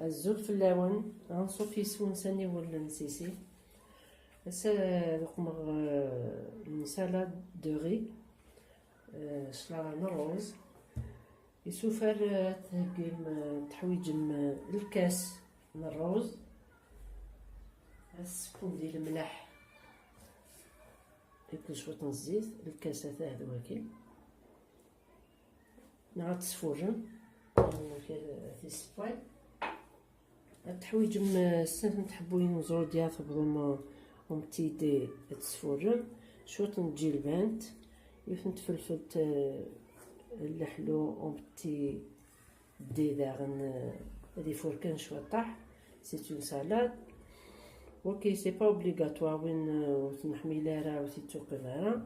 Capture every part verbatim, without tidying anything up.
Azul fell-awen, anṣuf yes-wen s aniwel n Sisi. Ass-a, ad uqmeɣ, euh, une salade de riz, euh, clarin rose. Isufar, euh, ad theggim, euh, teḥwiǧem, euh, lkas n rruz. Ad tsekkum di lemleḥ akked cwiṭ n zzit, lkas atah d waki. Neɣ ad tesfurrem, amek ad t-issewway. Ad teḥwiǧem, eh, snat n tḥebbuyin n ẓrudya, tebḍum, eh, un petit dé ad tesfurrem, cwiṭ n tǧilbant, yiwet n tfelfelt, eh, leḥlu, un petit dé daɣen, eh, ad ifur kan cwiṭaḥ, c'est une salade. Ok, c'est pas obligatoire, win, eh, ur t-neḥmil ara, ur t-ittuqim ara,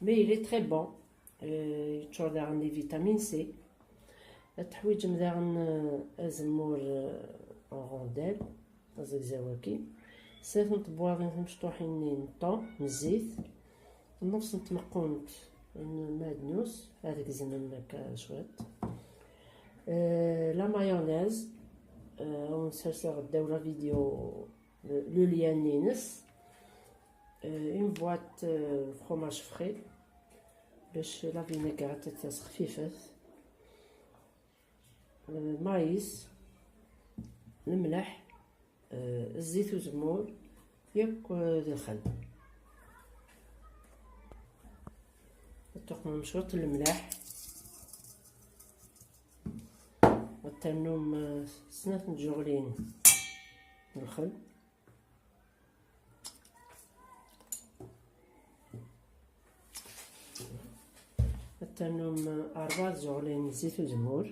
mais il est très bon. Eh, yeččur daɣen di vitamine C. Ad teḥwiǧem daɣen, eh, azemmur, eh, en rondelle, azegzaw-agi. Snat n tebwaḍin timecṭuḥin-nni n ṭum, n zzit. Nnefṣ n tmeqqunt n madnus, ad gezmen akka cwiṭ. Eh, la mayonnaise, eh, ad wen-serseɣ ddaw la vidéo le, le lien-ines. Euh, une boîte, euh, fromage frais. Bac la vinaigrette ad tas xfifet. Euh, maïs, lemleḥ, euh, zzit uzemmur, yakk, euh, d lxel. Ad tuqmem cwiṭ lemleḥ. Ad ternum, euh, snat n tjuɣlin n lxel. Ad ternum rebɛa tzuɣlin n zzit uzemmur.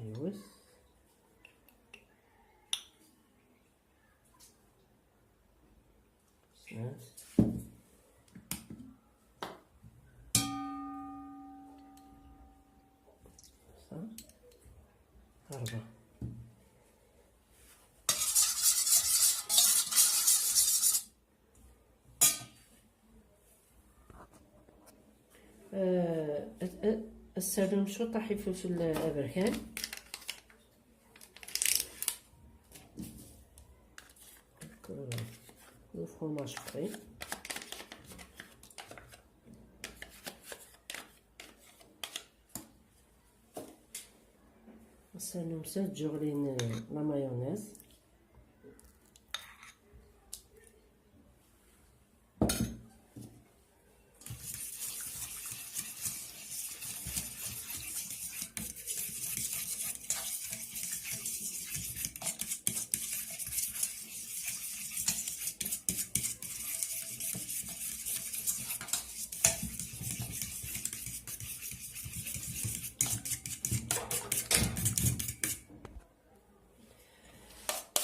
Yiwet. Snat. Sa. Rebɛa. Eh, eh, eh, ad sserrem cwiṭ aḥifus n aberkan. Donc, euh, le fromage frais. Ass-a nemsa ǧǧuɣlin, euh, la mayonnaise.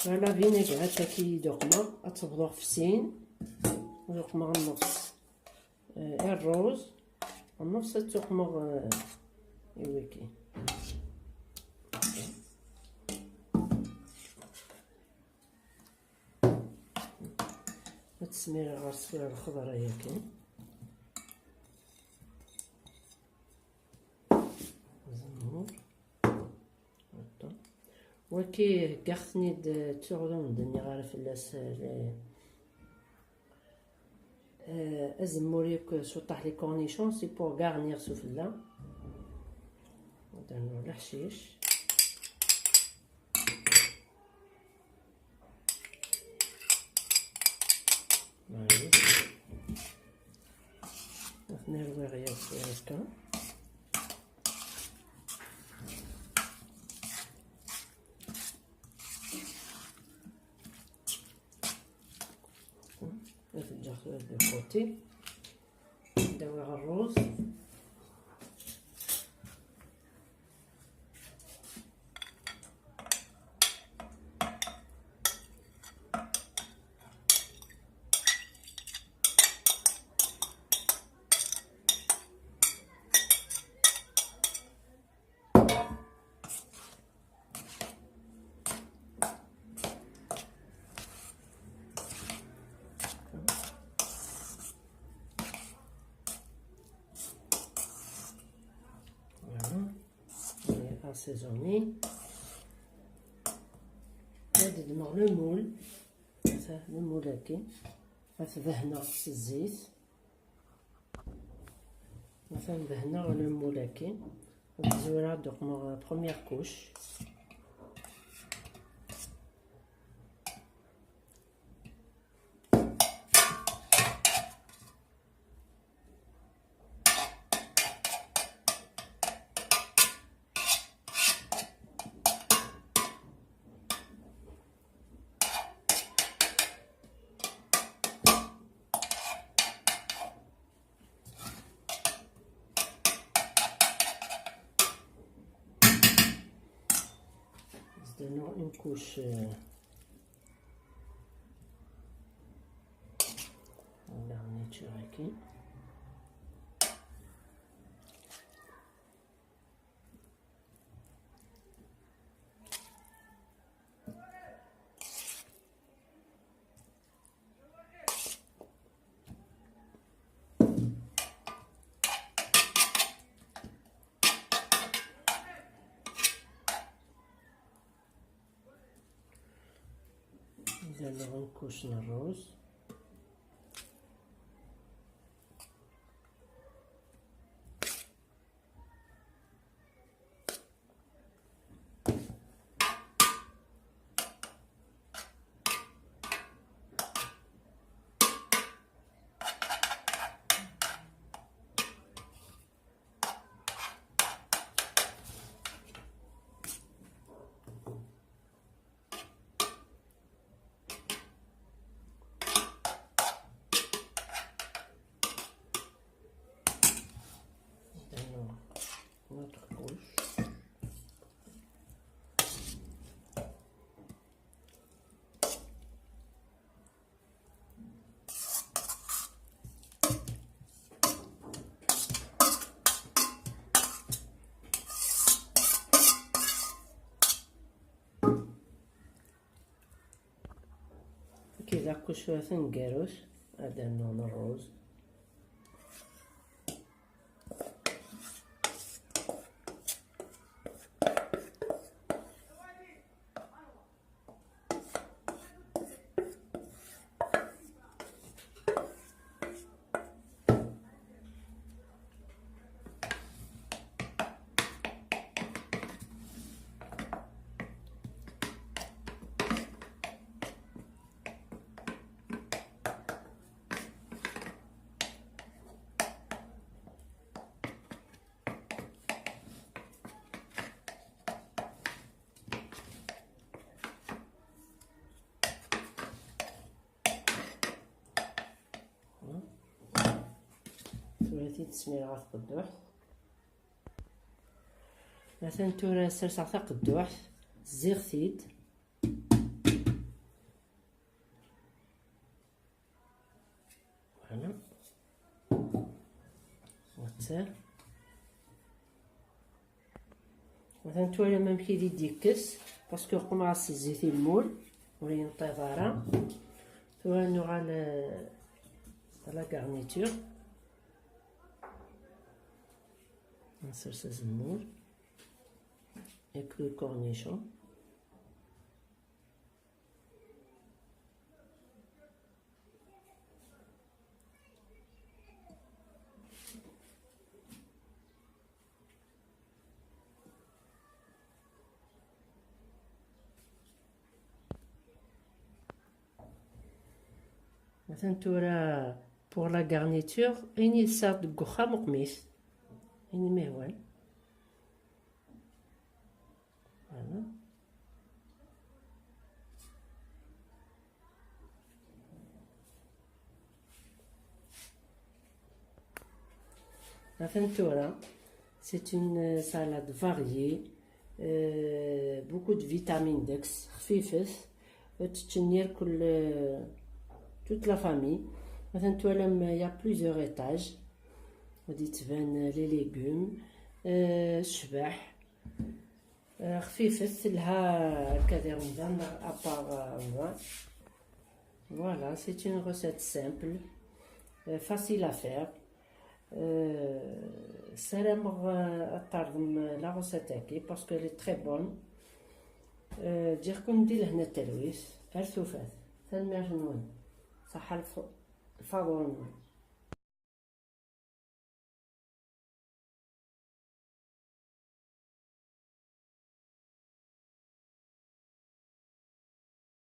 Voilà, vinaigrette-agi i d-uqmeɣ, ad tebḍu ɣef sin. Ad uqmeɣ nnefs, eh, i rruz, nnefs ad tuqmeɣ, eh, i wiki. Ad tesmireɣ ɣer ṣṣwir lxeḍra-yagi. Zemmer. Waki heggaɣ-ten-id, ttuɣ d ur d-nniɣ ara fell-as, eh, eh, azemmur yakk s uṭaḥ, les cornichons, c'est pour garnir sufella. Ad nernu leḥcic. Maɛlic. Ad ten-rwiɣ yakk akka. Ad t-ǧǧeɣ tura de côté. Ad awiɣ rruz. Assaisonner. Ad ddmeɣ le moule. Ata le moule-agi. Ad t-dehneɣ s zzit. Ata dehneɣ le moule-agi. Ad zureɣ, ad d-uqmeɣ première couche. Donner une couche, euh, en garniture ici. Donner une couche de rose. Donner une autre couche. Kida kucwat n gerus, ad rnuɣ rruz. Tura-t-id smireɣ ɣer tqedduḥt. Atan tura serseɣ taqedduḥt, zziɣ-t-id. Voilà. Watta. Atan twalam amek i d-yekkes, parce que qqumeɣ-as zzit i lmul, ur yenṭiḍ ara. Tura nuɣal, euh, à la garniture. Nsers azemmur. Avec le cornichon. Atan tura, pour la garniture, ayen yesɛa deg uxxam uqmis, ayen i m-ihwan. Voilà. Atan tura, c'est une salade variée, euh, beaucoup de vitamines deg-s, xfifet, ad tt-ččen irkul, euh, toute la famille. Atan twalam, il y a plusieurs étages. Ad d-yettban, euh, les légumes, euh, tecbeḥ. Euh, xfifet, telha akka di Remḍan, à part, euh, Remḍan. Voilà, c'est une recette simple, euh, facile à faire. Euh, ssarameɣ, euh, ad tardem la recette-agi parce qu'elle est très bonne. Euh, ǧǧiɣ-ken di lehna d talwit. Ar tufat. Tanemmirt-nwen. Ṣaḥḥa lf- lfaḍur-nwen.